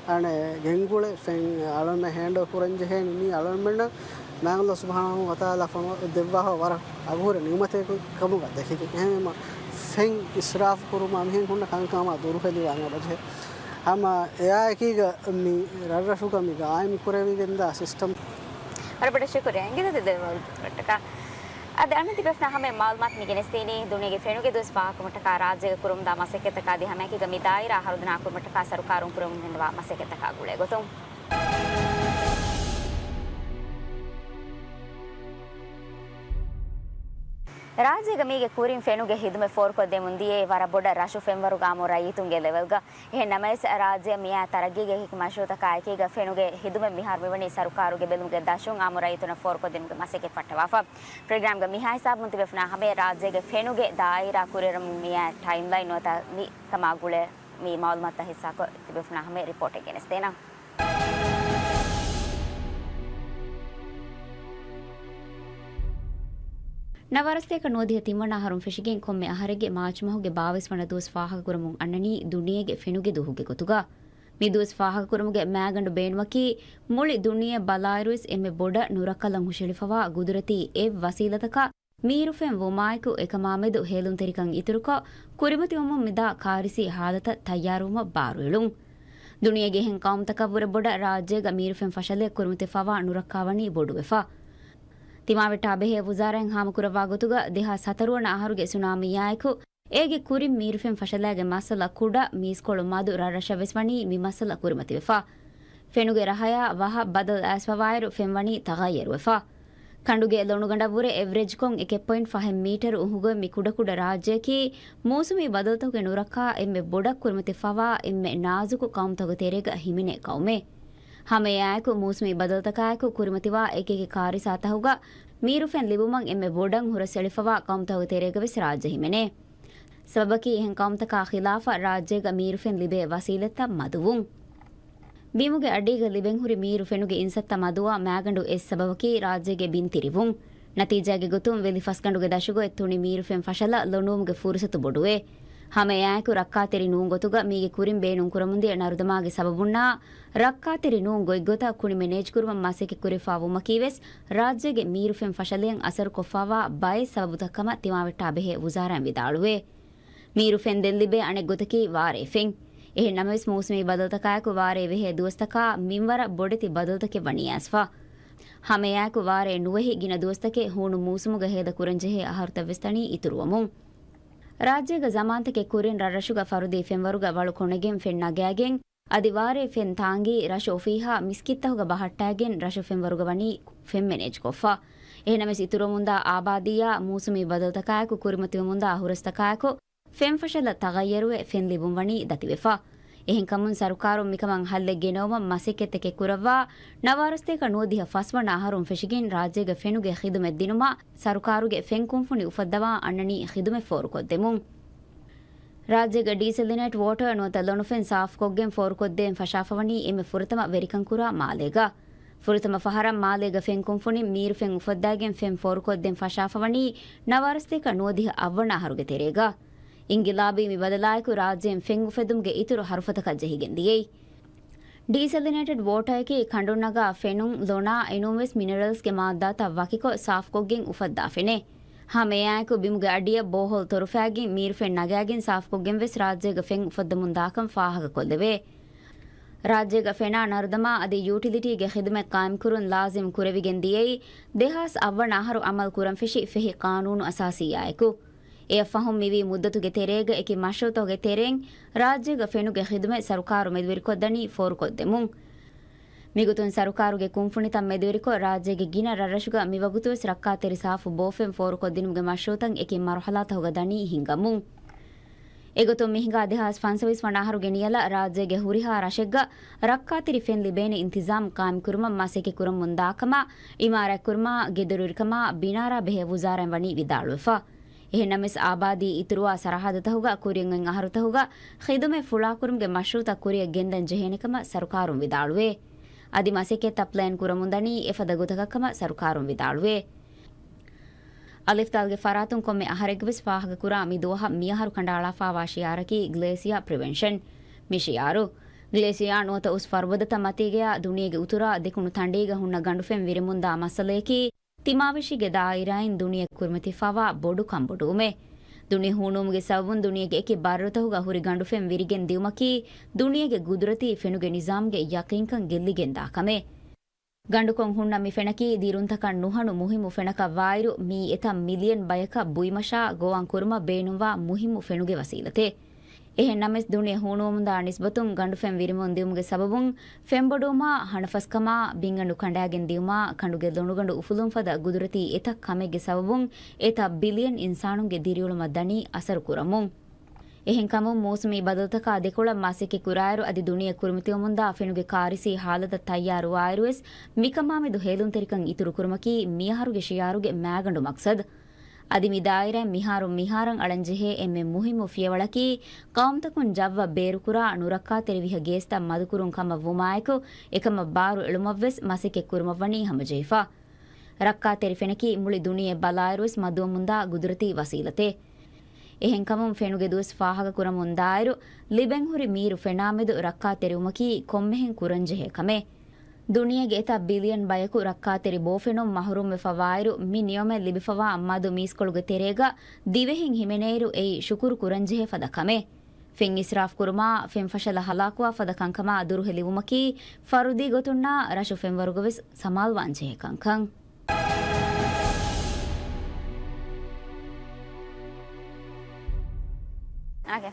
އަނެއް ގެންގުޅޭ ފެން އަޅުންމެން ހޭންޑަލް ކުރަން ޖެހޭނީ މީ އަޅުންމެންނަށް މާތް ﷲ ސުބްޙާނަހޫ ވަތަޢާލާ ފޮނު ދެއްވާފަ ވަރަށް އަގުހުރި ނިޢުމަތެއް ކަމުގަ ދެކިގެން. އެހެންވީމަ ފެން އިސްރާފު ކުރުމާ މިހެން ހުންނަ ކަންކަމާ ދުރުހެލިވާން އެބަޖެހޭ. ހަމަ އެއާއެކީގަ މި ރަށްރަށުގަ މި ގާއިމް ކުރެވިގެންދާ ސިސްޓަމް. ވަރަށް ބޮޑަށް ޝުކުރިއްޔާ އިނގިލި ދެވަލުގައްޓަކަށް. އަދި އަންނަ ތިބޭފުޅުންނަށް ހަމަ މައުލޫމާތު މި ގެނެސްދިނީ ދުނިޔޭގެ ފެނުގެ ދުވަސް ފާހަގަކުރުމަށްޓަކާ ރާއްޖޭގަ ކުރަމުންދާ މަސައްކަތްތަކާ އަދި ހަމައެކީގަ މި ދާއިރާ އަހަރުދަނާ ކުރުމަށްޓަކާ ސަރުކާރުން ކުރަމުން ގެންދަވާ މަސައްކަތްތަކާ ގުޅޭ ގޮތުން. ރާއްޖޭގަ މީގެ ކުރިން ފެނުގެ ހިދުމަތް ފޯރުކޮށްދެމުން ދިޔައީ ވަރަށް ބޮޑަށް ރަށު ފެންވަރު ގާމު ރައްޔިތުންގެ ލެވެލްގަ. އެހެން ނަމަވެސް، ރާއްޖެއަށް މިއައި ތަރައްގީގެ އެކި މަޝްރޫޢުތަކާ އެކީގަ ފެނުގެ ހިދުމަތް މިހާރު މިވަނީ ސަރުކާރުގެ ބެލުމުގެ ދަށުން އާއްމު ރައްޔިތުންނަށް ފޯރުކޮށްދިނުމުގެ މަސައްކަތް ފައްޓަވާފަ. ޕްރޮގްރާމްގެ މިހާ ހިސާބުން ތިބޭފުޅުންނަށް ހަމަޔަށް ރާއްޖޭގެ ފެނުގެ ދާއިރާ ކުރިއެރުމުން މިއައި ޓައިމްލައިން ނުވަތަ މި ކަމާ ގުޅޭ މި މައުލޫމާތުތައް ހިއްސާކޮށް ތިބޭފުޅުންނަށް ހަމަޔަށް ރިޕޯޓެއް ގެނެސްދޭނަން. ނަވާރަ ސަތޭކަ ނުވަދިހަ ތިންވަނަ އަހަރުން ފެށިގެން ކޮންމެ އަހަރެއްގެ މާޗް މަހުގެ ބާވީސް ވަނަ ދުވަސް ފާހަގަކުރަމުން އަންނަނީ ދުނިޔޭގެ ފެނުގެ ދުވަހުގެ ގޮތުގަ. މި ދުވަސް ފާހަގަކުރުމުގެ މައިގަނޑު ބޭނުމަކީ، މުޅި ދުނިޔެއަށް ބަލާއިރުވެސް އެންމެ ބޮޑަށް ނުރައްކަލަން ހުށަހެޅިފަވާ ގުދުރަތީ އެއް ވަސީލަތަކާ މީރު ފެން ވުމާއެކު އެކަމާމެދު ހޭލުންތެރިކަން އިތުރުކޮށް، ކުރިމަތިވަމުން މިދާ ކާރިސީ ހާލަތަށް ތައްޔާރުވުމަށް ބާރުއެޅުން. ދުނިޔޭގެ އެހެން ޤައުމުތަކަށްވުރެ ބޮޑަށް ރާއްޖޭގަ މީރު ފެން ފަށަލައެއް ކުރިމަތިވެފަވާ ނުރައްކާވަނީ ބޮޑުވެފަ. ތިމާވެއްޓާބެހޭ ވުޒާރާއިން ހާމަކުރައްވާ ގޮތުގަ، ދެހާސް ހަތަރު ވަނަ އަހަރުގެ ސުނާމީއާއެކު، އޭގެ ކުރިން މީރު ފެން ފަށަލައިގެން މައްސަލަ ކުޑަ މީސްކޮޅު މަދު ރަށްރަށަށް ވެސް ވަނީ މި މައްސަލަ ކުރިމަތިވެފަ. ފެނުގެ ރަހަޔާ ވަހަށް ބަދަލު އައިސްފަވާއިރު ފެން ވަނީ ތަޣައްޔަރުވެފަ. ކަނޑުގެ ލޮނުގަނޑަށްވުރެ އެވްރެޖްކޮށް އެކެއް ޕޮއިންޓް ފަހެއް މީޓަރު އުނހުގޮތް މި ކުޑަކުޑަ ރާއްޖެއަކީ މޫސުމީ ބަދަލުތަކުގެ ނުރައްކާ އެންމެ ބޮޑަށް ކުރިމަތިފަވާ އެންމެ ނާޒުކު ޤައުމުތަކުގެ ތެރޭގަ ހިމެނޭ ޤައުމެއް. ހަމައެއާއެކު މޫސުމީ ބަދަލުތަކާއެކު ކުރިމަތިވާ އެކިއެކި ކާރިސާތަކުގަ މީރު ފެން ލިބުމަށް އެންމެ ބޮޑަށް ހުރަސްއެޅިފަވާ ޤައުމުތަކުގެ ތެރޭގަ ވެސް ރާއްޖެ ހިމެނޭ. ސަބަބަކީ އެހެން ޤައުމުތަކާ ޚިލާފަށް ރާއްޖޭގަ މީރު ފެން ލިބޭ ވަސީލަތްތައް މަދުވުން. ބިމުގެ އަޑީގަ ލިބެންހުރި މީރު ފެނުގެ އިންސައްތަ މަދުވާ މައިގަނޑު އެއް ސަބަބަކީ ރާއްޖޭގެ ބިން ތިރިވުން. ނަތީޖާގެ ގޮތުން ވެލި ފަސްގަނޑުގެ ދަށުގަ އޮތް ތުނި މީރު ފެން ފަށަލަ ލޮނުވުމުގެ ފުރުސަތު ބޮޑުވޭ. ހަމައެއާއެކު ރައްކާތެރި ނޫން ގޮތުގަ މީގެ ކުރިން ބޭނުންކުރަމުންދިޔަ ނަރުދަމާގެ ސަބަބުންނާ ރައްކާތެރި ނޫން ގޮތްގޮތަށް ކުނި މެނޭޖްކުރުމަށް މަސައްކަތްކުރިފާ ވުމަކީވެސް ރާއްޖޭގެ މީރު ފެން ފަށަލައިން އަސަރުކޮށްފާވާ ބައެއް ސަބަބުތައްކަމަށް ތިމާވެއްޓާބެހޭ ވުޒާރާއިން ވިދާޅުވޭ. މީރު ފެން ދެން ލިބޭ އަނެއް ގޮތަކީ ވާރޭ ފެން. އެހެން ނަމަވެސް، މޫސުމީ ބަދަލުތަކާއެކު ވާރޭ ވެހޭ ދުވަސްތަކާ މިންވަރަށް ބޮޑެތި ބަދަލުތަކެއް ވަނީ އައިސްފަ. ހަމައެއާއެކު ވާރޭ ނުވެހި ގިނަ ދުވަސްތަކެއް ހޫނު މޫސުމުގަ ހޭދަ ކުރަންޖެހޭ އަހަރުތައް ވެސް ދަނީ އިތުރުވަމުން. ރާއްޖޭގަ ޒަމާންތަކެއް ކުރިން ރަށްރަށުގަ ފަރުދީ ފެންވަރުގަ ވަޅު ކޮނެގެން ފެން ނަގާގެން، އަދި ވާރޭ ފެން ތާނގީ ރަށު އޮފީހާ މިސްކިތްތަކުގަ ބަހައްޓާގެން ރަށު ފެންވަރުގަ ވަނީ ފެން މެނޭޖްކޮށްފަ. އެހެންނަމަވެސް، އިތުރުވަމުންދާ އާބާދީއާ މޫސުމީ ބަދަލުތަކާއެކު ކުރިމަތިވަމުންދާ އަހުރަސްތަކާއެކު ފެން ފަށަލަ ތަޣައްޔަރުވެ، ފެން ލިބުން ވަނީ ދަތިވެފަ. އެހެންކަމުން، ސަރުކާރުން މިކަމަށް ހައްލެއް ގެނައުމަށް މަސައްކަތްތަކެއް ކުރައްވާ، ނަވާރަ ސަތޭކަ ނުވަދިހަ ފަސްވަނަ އަހަރުން ފެށިގެން ރާއްޖޭގަ ފެނުގެ ޚިދުމަތް ދިނުމަށް ސަރުކާރުގެ ފެން ކުންފުނި އުފައްދަވާ އަންނަނީ ޚިދުމަތް ފޯރުކޮށްދެމުން. ރާއްޖޭގަ ޑީސެލިނޭޓް ވޯޓަރ ނުވަތަ ލޮނުފެން ސާފުކޮށްގެން ފޯރުކޮށްދޭން ފަށާފަވަނީ އެންމެ ފުރަތަމަ ވެރިކަން ކުރާ މާލޭގަ. ފުރަތަމަ ފަހަރަށް މާލޭގަ ފެން ކުންފުނިން މީރު ފެން އުފައްދާގެން ފެން ފޯރުކޮށްދޭން ފަށާފަވަނީ ނަވާރަސަތޭކަ ނުވަދިހަ އަށްވަނަ އަހަރުގެ ތެރޭގަ. އިންގިލާބީ މި ބަދަލާއެކު ރާއްޖޭން ފެން އުފެދުމުގެ އިތުރު ހަރުފަތަކަށް ޖެހިގެން ދިޔައީ. ޑީސެލިނޭޓެޑް ވޯޓަރއަކީ ކަނޑުނަގާ ފެނުން، ލޮނާ، އެނޫންވެސް މިނަރަލްސްގެ މާއްދާތައް ވަކިކޮށް ސާފުކޮށްގެން އުފައްދާ ފެނެއް. ހަމައެއާއެކު ބިމުގެ އަޑިއަށް ބޯހޯލް ތޮރުފައިގެން މީރުފެން ނަގާގެން ސާފުކޮށްގެންވެސް ރާއްޖޭގަ ފެން އުފައްދަމުން ދާކަން ފާހަގަކޮށްލެވޭ. ރާއްޖޭގަ ފެނާ ނަރުދަމާ އަދި ޔޫޓިލިޓީގެ ޚިދުމަތް ޤާއިމްކުރުން ލާޒިމް ކުރެވިގެން ދިޔައީ، ދެހާސް އަށްވަނަ އަހަރު އަމަލު ކުރަންފެށި ފެހި ޤާނޫނު އަސާސީއާއެކު. އެއަށްފަހުން މިވީ މުއްދަތުގެ ތެރޭގަ އެކި މަޝްރޫޢުތަކުގެ ތެރެއިން ރާއްޖޭގަ ފެނުގެ ޚިދުމަތް ސަރުކާރު މެދުވެރިކޮށްދަނީ ފޯރުކޮށްދެމުން. މިގޮތުން ސަރުކާރުގެ ކުންފުނިތައް މެދުވެރިކޮށް، ރާއްޖޭގެ ގިނަ ރަށްރަށުގަ މިވަގުތުވެސް ރައްކާތެރި ސާފު ބޯފެން ފޯރުކޮށްދިނުމުގެ މަޝްރޫޢުތައް އެކި މަރުޙަލާތަކުގަ ދަނީ ހިންގަމުން. އެގޮތުން މިހިނގާ ދެހާސް ފަންސަވީސް ވަނަ އަހަރުގެ ނިޔަލަށް ރާއްޖޭގެ ހުރިހާ ރަށެއްގަ ރައްކާތެރި ފެން ލިބޭނެ އިންތިޒާމް ޤާއިމްކުރުމަށް މަސައްކަތްކުރަމުންދާކަމަށް، އިމާރާތްކުރުމާ، ގެދޮރުވެރިކަމާ، ބިނާރާ ބެހޭ ވުޒާރާއިން ވަނީ ވިދާޅުވެފަ. އެހެންނަމަވެސް، އާބާދީ އިތުރުވާ ސަރަހައްދުތަކުގަ ކުރިއަށް އޮތް އަހަރުތަކުގަ ޚިދުމަތް ފުޅާކުރުމުގެ މަޝްރޫޢުތައް ކުރިއަށް ގެންދަން ޖެހޭނެ ކަމަށް ސަރުކާރުން ވިދާޅުވޭ. އަދި މަސައްކަތްތައް ޕްލޭން ކުރަމުންދަނީ އެފަދަ ގޮތަކަށް ކަމަށް ސަރުކާރުން ވިދާޅުވޭ. އަލިފްދާލްގެ ފަރާތުން ކޮންމެ އަހަރެއްގަވެސް ފާހަގަކުރާ މި ދުވަހަށް މިއަހަރު ކަނޑައަޅާފާވާ ޝިއާރަކީ ގްލޭޝިއާ ޕްރިވެންޝަން. މި ޝިއާރު، ގްލޭޝިއާ ނުވަތަ އުސް ފަރުބަދަތައް މަތީގަޔާ ދުނިޔޭގެ އުތުރާ ދެކުނު ތަނޑީގަ ހުންނަ ގަނޑުފެން ވިރެމުންދާ މައްސަލަޔަކީ، ތިމާވެށީގެ ދާއިރާއިން ދުނިޔެ ކުރިމަތިފަވާ ބޮޑު ކަންބޮޑުވުމެއް. ދުނިޔެ ހޫނުވުމުގެ ސަބަބުން ދުނިޔޭގެ އެކި ބައްރުތަކުގަ ހުރި ގަނޑުފެން ވިރިގެން ދިއުމަކީ، ދުނިޔޭގެ ގުދުރަތީ ފެނުގެ ނިޒާމްގެ ޔަޤީންކަން ގެއްލިގެންދާ ކަމެއް. ގަނޑުކޮށް ހުންނަ މި ފެނަކީ ދިރުންތަކަށް ނުހަނު މުހިއްމު ފެނަކަށް ވާއިރު، މީ އެތައް މިލިއަން ބަޔަކަށް ބުއިމަށާ ގޮވާން ކުރުމަށް ބޭނުންވާ މުހިއްމު ފެނުގެ ވަސީލަތެއް. އެހެން ނަމަވެސް، ދުނިޔެ ހޫނުވަމުންދާ ނިސްބަތުން ގަނޑުފެން ވިރިމުން ދިއުމުގެ ސަބަބުން ފެންބޮޑުވުމާ، ހަނަފަސްކަމާ، ބިންގަނޑު ކަނޑާގެން ދިއުމާ، ކަނޑުގެ ލޮނުގަނޑު އުފުލުން ފަދަ ގުދުރަތީ އެތައް ކަމެއްގެ ސަބަބުން އެތައް ބިލިއަން އިންސާނުންގެ ދިރިއުޅުމަށް ދަނީ އަސަރު ކުރަމުން. އެހެންކަމުން، މޫސުމީ ބަދަލުތަކާ ދެކޮޅަށް މަސައްކަތް ކުރާއިރު، އަދި ދުނިޔެ ކުރިމަތިވަމުންދާ ފެނުގެ ކާރިސީ ހާލަތަށް ތައްޔާރުވާއިރުވެސް، މިކަމާމެދު ހޭލުންތެރިކަން އިތުރުކުރުމަކީ މިއަހަރުގެ ޝިއާރުގެ މާގަނޑު މަޤްޞަދު. އަދި މި ދާއިރާއިން މިހާރުން މިހާރަށް އަޅަންޖެހޭ އެންމެ މުހިއްމު ފިޔަވަޅަކީ، ޤައުމުތަކުން ޖައްވަށް ބޭރުކުރާ ނުރައްކާތެރި ވިހަ ގޭސްތައް މަދުކުރުން ކަމަށް ވުމާއެކު، އެކަމަށް ބާރު އެޅުމަށްވެސް މަސައްކަތް ކުރުމަށްވަނީ ހަމަޖެހިފަ. ރައްކާތެރި ފެނަކީ މުޅި ދުނިޔެ ބަލާއިރުވެސް މަދުވަމުންދާ ގުދުރަތީ ވަސީލަތެއް. އެހެންކަމުން ފެނުގެ ދުވަސް ފާހަގަކުރަމުންދާއިރު، ލިބެންހުރި މީރު ފެނާމެދު ރައްކާތެރިވުމަކީ ކޮންމެހެން ކުރަންޖެހޭ ކަމެއް. ދުނިޔޭގެ އެތައް ބިލިއަން ބަޔަކު ރައްކާތެރި ބޯފެނުން މަހުރޫމްވެފަވާއިރު، މި ނިޢުމަތް ލިބިފަވާ މަދު މީސްކޮޅުގެ ތެރޭގަ ދިވެހިން ހިމެނޭއިރު އެއީ ޝުކުރު ކުރަންޖެހޭ ފަދަ ކަމެއް. ފެން އިސްރާފް ކުރުމާ، ފެން ފަށަލަ ހަލާކުވާ ފަދަ ކަންކަމާ ދުރުހެލިވުމަކީ ފަރުދީ ގޮތުންނާ ރަށު ފެންވަރުގަވެސް ސަމާލުވާންޖެހޭ ކަންކަން. އާގެ.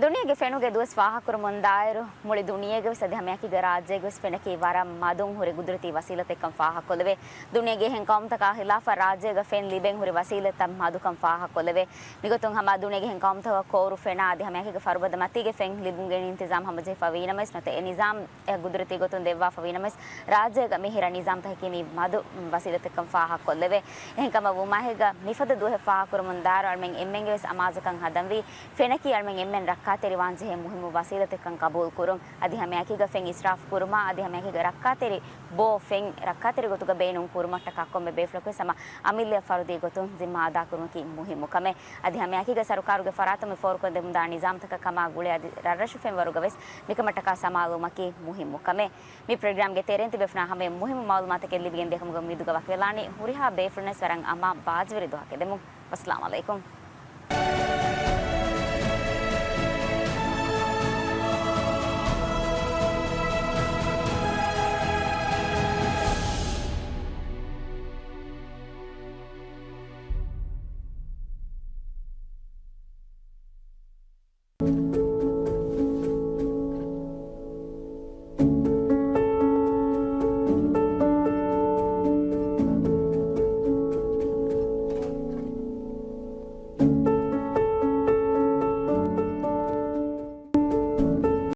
ދުނިޔޭގެ ފެނުގެ ދުވަސް ފާހަގަކުރަމުންދާއިރު، މުޅި ދުނިޔޭގެވެސް އަދި ހަމައެކީގަ ރާއްޖޭގެވެސް ފެނަކީ ވަރަށް މަދުން ހުރި ގުދުރަތީ ވަސީލަތެއްކަން ފާހަގަކޮށްލެވޭ. ދުނިޔޭގެ އެހެން ޤައުމުތަކާ ޚިލާފަށް ރާއްޖޭގަ ފެން ލިބެން ހުރި ވަސީލަތްތައް މަދުކަން ފާހަގަކޮށްލެވޭ. މިގޮތުން ހަމަ ދުނިޔޭގެ އެހެން ޤައުމުތަކަށް ކޯރު ފެނާ އަދި ހަމައެކީގަ ފަރުބަދަ މަތީގެ ފެން ލިބުން ގެން އިންތިޒާމް ހަމަޖެހިފަވީ ނަމަވެސް ނުވަތަ އެ ނިޒާމް އެ ގުދުރަތީ ގޮތުން ދެއްވާފަވީ ނަމަވެސް، ރާއްޖޭގަ މިހިރަ ނިޒާމްތަކަކީ މި މަދު ވަސީލަތެއްކަން ފާހަގަކޮށްލެވޭ. އެހެންކަމަށް ވުމާހެއްގަ މިފަދަ ދުވަހެއް ފާހަގަކުރަމުން ދާއިރު އަޅުމެން އެންމެންގެވެސް އަމާޒަކަށް ހަދަންވީ، ފެނަކީ އަޅުމެން އެންމެން ރައްކާތެރިވާންޖެހޭ މުހިއްމު ވަސީލަތެއްކަން ގަބޫލުކުރުން. އަދި ހަމައެކީގަ ފެން އިސްރާފް ކުރުމާ، އަދި ހަމައެކީގަ ރައްކާތެރި ބޯ ފެން ރައްކާތެރި ގޮތުގަ ބޭނުން ކުރުމަށްޓަކާ ކޮންމެ ބޭފުޅަކުވެސް ހަމަ އަމިއްލައަށް ފަރުދީ ގޮތުން ޒިންމާ އަދާކުރުމަކީ މުހިއްމު ކަމެއް. އަދި ހަމައެކީގަ ސަރުކާރުގެ ފަރާތުން މި ފޯރުކޮށްދެމުންދާ ނިޒާމްތަކަށް ކަމާ ގުޅޭ އަދި ރަށްރަށު ފެންވަރުގަވެސް މިކަމަށްޓަކާ ސަމާލުވުމަކީ މުހިއްމު ކަމެއް. މި ޕްރޮގްރާމްގެ ތެރެއިން ތިބޭފުޅުންނާ ހަމަޔަށް މުހިއްމު މައުލޫމާތަކެއް ލިބިގެން ދިޔަކަމުގަ އުއްމީދުގަ ވަކިވެލާނީ. ހުރިހާ ބޭފުޅުންނަށް ވަރަށް އަމާން ބާއްޖަވެރި ދުވަހަކަށް ދެމުން. ވައްސަލާމް އަލައިކުމް.